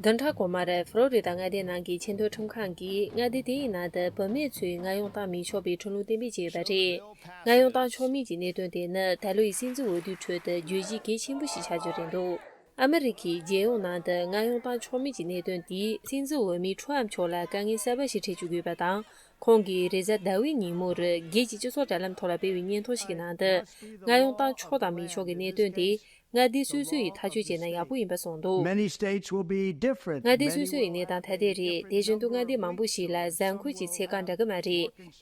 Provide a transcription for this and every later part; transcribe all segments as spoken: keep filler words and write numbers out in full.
བདུན་ཕྲག་གོང་མར་ཕློ་རི་ད་མངའ་སྡེའི་ནང་གི་ཆེས་མཐོའི་ཁྲིམས་ཁང་གིས་མངའ་སྡེ་དེའི་ནང་དུ་བུད་མེད་ཚོས་མངགས་ཡོང་བཏང་མི་ཆོག་པའི་ཁྲིམས་ལུགས་གཏན་འབེབས་བྱས་ཡོད་པ་རེད། མངགས་ཡོང་བཏང་ཆོག་མིན་གྱི་གནད་དོན་དེ་ནི་ད་ལོའི་སྲིད་འཛིན་འོས་བསྡུའི་ཁྲོད་དུ་བརྗོད་གཞི་གལ་ཆེན་པོ་ཞིག་ཆགས་རྒྱུ་རེད་འདུག་ཨ་མི་རི་ཁའི་རྒྱལ་ཡོངས་ནང་དུ་མངགས་ཡོང་བཏང་ཆོག་མིན་གྱི་གནད་དོན་དེས་སྲིད་འཛིན་འོས་མི་ཁྲོ་ཨམ་མཆོག་ལ་དཀའ་ངལ་གསར་པ་ཞིག་འཕྲད་བཅུག་དགོས་པ་དང་། ཁོང་གིས་རེས་གཟའ་ཟླ་བའི་ཉིན་མོར་རྒྱལ་སྤྱིའི་སྤྱི་ཚོགས་དྲ་ལམ་ཐོག་ལ་སྤེལ་བའི་བརྙན་ཐུང་ཞིག་གི་ནང་དུ། མངགས་ཡོང་བཏང་ཆོག་དང་མི་ཆོག་གི་གནད་དོན་དེ་མངའ་སྡེ་སོ་སོ་ཡིས་ཐག་གཅོད་བྱས་ན་ཡག་པོ་ཡིན་པ་གསུངས་འདུག Many states will be different. མངའ་སྡེ་སོ་སོ་ཡི་གནས་སྟངས་ཐ་དད་རེད། དེ་བཞིན་དུ་མངའ་སྡེ་མང་པོ་ཞིག་ལ་གཟའ་འཁོར་གྱི་ཚེས་གྲངས་འདྲ་གི་མ་རེད།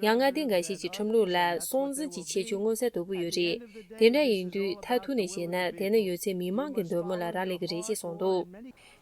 ཡང་མངའ་སྡེ་འགའ་ཤས་ཀྱི་ཁྲིམས་ལུགས་ལ་སྲོག་འཛིན་གྱི་ཁྱད་ཆོས་མངོན་གསལ་དོད་པོ་ཡོད་རེད། དེ་འདྲ་ཡིན་དུས་མཐར་ཐུག་ནས་བཤད་ན་དེ་ནི་ཡོད་ཚད་མི་མང་གི་འདོད་མོས་ལ་རག་ལས་ཀྱི་རེད་ཅེས་གསུངས་འདུག་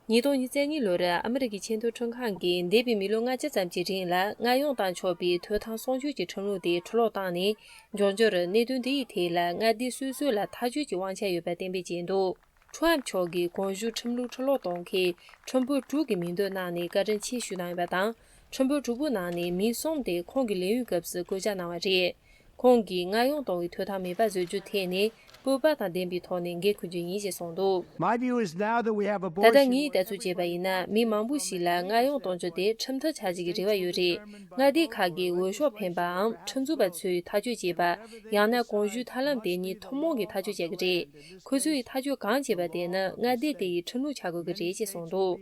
ཉིས་སྟོང་ཉེར་གཉིས་ལོར་ཨ་མི་རི་ཀའི་ཆེས་མཐོའི་ཁྲིམས་ཁང་གིས་འདས་པའི་མི་ལོ་ལྔ་བཅུ་ཙམ་གྱི་རིང་ལ་མངགས་ཡོང་བཏང་ཆོག་པའི་ཐོབ་ཐང་སྲུང་སྐྱོབ་ཀྱི་ཁྲིམས་ལུགས་དེ་འཕྲི་སློག་བཏང་ནས། འབྱུང་འགྱུར་གནད་དོན་དེ་ཡི་ཐད་ལ་མངའ་སྡེ་སོ་སོ་ལ་ཐག་གཅོད་ཀྱི་དབང་ཆ་ཡོད་པ་གཏན་འབེབས་བྱས་འདུག་ཁྲོ་ཨམ་མཆོག་གིས་གོང་ཞུས་ཁྲིམས་ལུགས་འཕྲི་སློག་གཏོང་མཁན་ཁྲིམས་དཔོན་དྲུག་གི་མིང་འདོན་གནང་ནས་བཀའ་དྲིན་ཆེ་ཞུས་གནང་ཡོད་པ་དང་། ཁྲིམས་དཔོན་དྲུག་པོའི་ནང་ནས་མི་གསུམ་དེ་ཁོང་གི་ལས་ཡུན་སྐབས་སུ་བསྐོ་བཞག་གནང་བ་རེད། ཁོང་གིས་མངགས་ཡོང་གཏོང་བའི་ཐོབ་ཐང་མེད་པ་བཟོ་རྒྱུའི་ཐད་ནས་སྤོབས་པ་དང་ལྡན་པའི་ཐོག་ནས་འགན་འཁུར་རྒྱུ་ཡིན་ཞེས་གསུངས་འདུག My view is now that we have ད་ལྟ་abortion. ངས་ལྟ་ཚུལ་བྱས་པ་ཡིན་ན། མི་མང་པོ་ཞིག་ལ་མངགས་ཡོང་གཏོང་རྒྱུ་དེ་ཁྲིམས་ཐག་ཆགས་རྒྱུ་གི་རེ་བ་ཡོད་རེད། མངའ་སྡེ་ཁག་གིས་འོས་ཤོག་འཕེན་པའམ་ཁྲིམས་འཛུགས་པ་ཚོས་ཐག་གཅོད་བྱེད་པ། ཡང་ན་གོང་ཞུས་ཐབས་ལམ་དེ་གཉིས་ཐུན་མོང་གིས་ཐག་གཅོད་བྱ་གི་རེད། ཁོ་ཚོས་ཐག་གཅོད་གང་བྱེད་པ་དེ་ནི་མངའ་སྡེ་དེ་ཡི་ཁྲིམས་ལུགས་ཆགས་དགོས་ཀྱི་རེད་ཅེས་གསུངས་འདུག་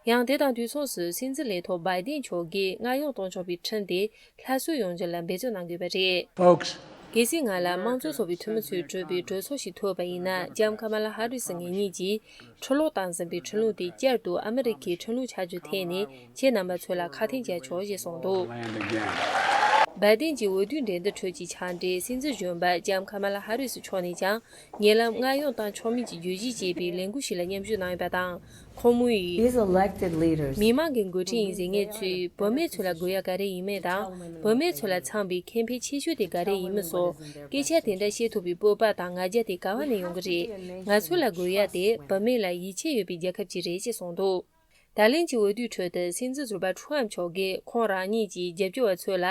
ཡང་དེ་དང་དུས་མཚུངས་སུ་སྲིད་འཛིན་ལས་ཐོག་བྷའི་ཏིན་མཆོག་གིས་མངགས་ཡོང་གཏོང་ཆོག་པའི་ཁྲིམས་དེ་སླར་གསོ་ཡོང་རྒྱུ་ལ་འབད་བརྩོན་གནང་དགོས་པ་རེད། Folks, གལ་སྲིད་ང་ལ་དམངས་གཙོ་ཚོགས་པའི་འཐུས་མི་ཚོས་གྲུབ་པའི་གྲོས་ཚོགས་ཤིག་ཐོབ་པ་ཡིན་ན། ལྕམ་ཁ་མ་ལ་ཧ་རི་སི་ངེད་གཉིས་ཀྱིས་འཕྲི་སློག་བཏང་ཟིན་པའི་ཁྲིམས་ལུགས་དེ་བསྐྱར་དུ་ཨ་མི་རི་ཁའི་ཁྲིམས་ལུགས་ཆགས་རྒྱུའི་ཐད་ནས་ཁྱེད་རྣམ་པ་ཚོ་ལ་ཁ་གཏད་བཅག་ཆོག་ཅེས་གསུངས་འདུག Land again. བྷའི་ཏིན་གྱི་འོས་བསྡུའི་འགྲན་བསྡུར་ཁྲོད་ཀྱི་ཆ་འགྲིག་སྲིད་འཛིན་གཞོན་པ་ལྕམ་ཁ་མ་ལ་ཧ་རི་སི་མཆོག་ནས་ཀྱང་ཉེ་ལམ་མངགས་ཡོང་བཏང་ཆོག་མིན་གྱི་བརྗོད་གཞི་ཅེས་པའི་ལས་འགུལ་ཞིག་ལ་མཉམ་ཞུགས་གནང་ཡོད་པ་དང་། ཁོང་མོ་ཡིས། These elected leaders. མི་མང་གི་འགོ་ཁྲིད་ཡིན་ཟེར་མཁན་ཚོས་བུད་མེད་ཚོ་ལ་དགོས་ཡ་ག་རེ་ཡིན་མིན་དང་། བུད་མེད་ཚོ་ལ་འཚམ་པའི་ཁེ་ཕན་ཆེ་ཤོས་དེ་ག་རེ་ཡིན་མིན་སོགས་སྐད་ཆ་དེ་འདྲ་བཤད་ཐུབ་པའི་སྤོབས་པ་དང་ང་རྒྱལ་དེ་ག་བ་ནས་ཡོང་གི་རེད། ང་ཚོ་ལ་དགོས་ཡ་དེ་བུད་མེད་ལ་ཡིད་ཆེས་ཡོད་པའི་རྒྱལ་ཁབ་ཅིག་རེད་ཅེས་གསུངས་འདུག་ད་ལན་གྱི་འོས་བསྡུའི་ཁྲོད་དུ་སྲིད་འཛིན་ཟུར་པ་ཁྲུ་ཨམ་མཆོག་གིས་ཁོང་རང་ཉིད་ཀྱི་རྒྱབ་སྐྱོར་བ་ཚོ་ལ་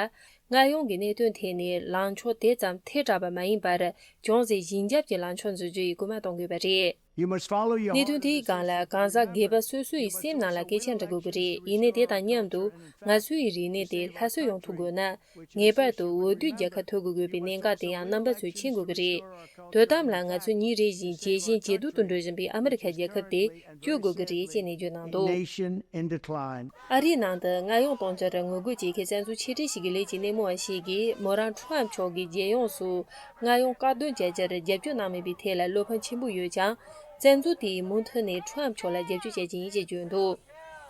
མངགས་ཡོང་གི་གནད་དོན་ཐད་ནས་ལངས་ཕྱོགས་དེ་ཙམ་ཐལ་དྲགས་པ་མ་ཡིན་པར། ཅུང་ཟད་ཞི་འཇམ་གྱི་ལངས་ཕྱོགས་འཛིན་རྒྱུ་ཡི་སྐུལ་མ་གཏོང་དགོས་པ་རེད། You must follow your གནད་དོན་དེའི་སྒང་ལ་གང་ཟག་སྒེར་པ་སོ་སོ་ཡི་སེམས་ནང་ལ་སྐད་ཆ་འདྲི་དགོས་ཀྱི་རེད། ཡིན་ནའི་དེ་དང་མཉམ་དུ་ང་ཚོའི་རིག་གནས་དེ་སླར་གསོ་ཡོང་ཐུབ་དགོས་ན། ངེས་པར་དུ་འོས་བསྡུའི་རྒྱལ་ཁ་ཐོབ་དགོས་དགོས་པའི་གནད་འགག་དེ་ཡང་རྣམ་པ་ཚོས་མཁྱེན་དགོས་ཀྱི་རེད། དོ་དམ་ལ་ང་ཚོ་ཉིན་རེ་བཞིན་ཇེ་ཞན་ཇེ་སྡུག་ཏུ་འགྲོ་བཞིན་པའི་ཨ་མི་རི་ཁ་རྒྱལ་ཁབ་དེ་བསྐྱོད་དགོས་ཀྱི་རེད་ཅེས་ནན་བརྗོད་གནང་འདུག Nation in decline. ཨ་རིའི་ནང་དུ་མངགས་ཡོང་གཏོང་རྒྱུར་ངོ་རྒོལ་བྱེད་མཁན་བཙན་འཛུལ་ཆེ་གྲས་ཤིག་གི་ལས་ཀྱི་སྣེ་མོ་བ་ཞིག་གིས་མོ་རང་ཁྲུ་ཨམ་མཆོག་གིས་རྒྱལ་ཡོངས་སུ་མངགས་ཡོང་བཀག་སྡོམ་བྱ་རྒྱུར་རྒྱབ་སྐྱོར་གནང་མེད་པའི་ཐད་ལ་བློ་ཕམ་ཆེན་པོ་ཡོད་ཀྱང་། བཙན་འཛུལ་དེ་ཡིས་མུ་མཐུད་ནས་ཁྲུ་ཨམ་མཆོག་ལ་རྒྱབ་སྐྱོར་བྱ་རྒྱུ་ཡིན་ཞེས་བརྗོད་འདུག་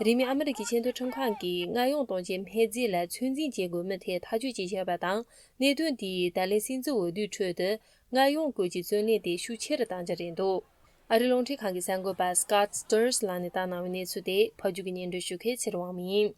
རིང་མིན་ཨ་མི་རི་ཀའི་ཆེས་མཐོའི་ཁྲིམས་ཁང་གིས་མངགས་ཡོང་གཏོང་ཆེད་སྨན་རྫས་ལ་ཚོད་འཛིན་བྱེད་དགོས་མིན་ཐད་ཐག་གཅོད་བྱས་བཞག་པ་དང་། གནད་དོན་དེ་ཡིས་ད་ལན་སྲིད་འཛིན་འོས་བསྡུའི་ཁྲོད་དུ་མངགས་ཡོང་སྐོར་གྱི་རྩོད་གླེང་དེ་ཤུགས་ཆེ་རུ་གཏང་རྒྱུ་རེད་འདུག་ཨ་རིའི་རླུང་འཕྲིན་ཁང་གི་གསར་འགོད་པ་Scott Sturridge ལགས་ནས་བཏང་གནང་བའི་གནས་ཚུལ་དེ་ཕབ་སྒྱུར་གྱིས་སྙན་སྒྲོན་ཞུ་མཁན་ཚེ་རིང་དབང་མོ་ཡིན།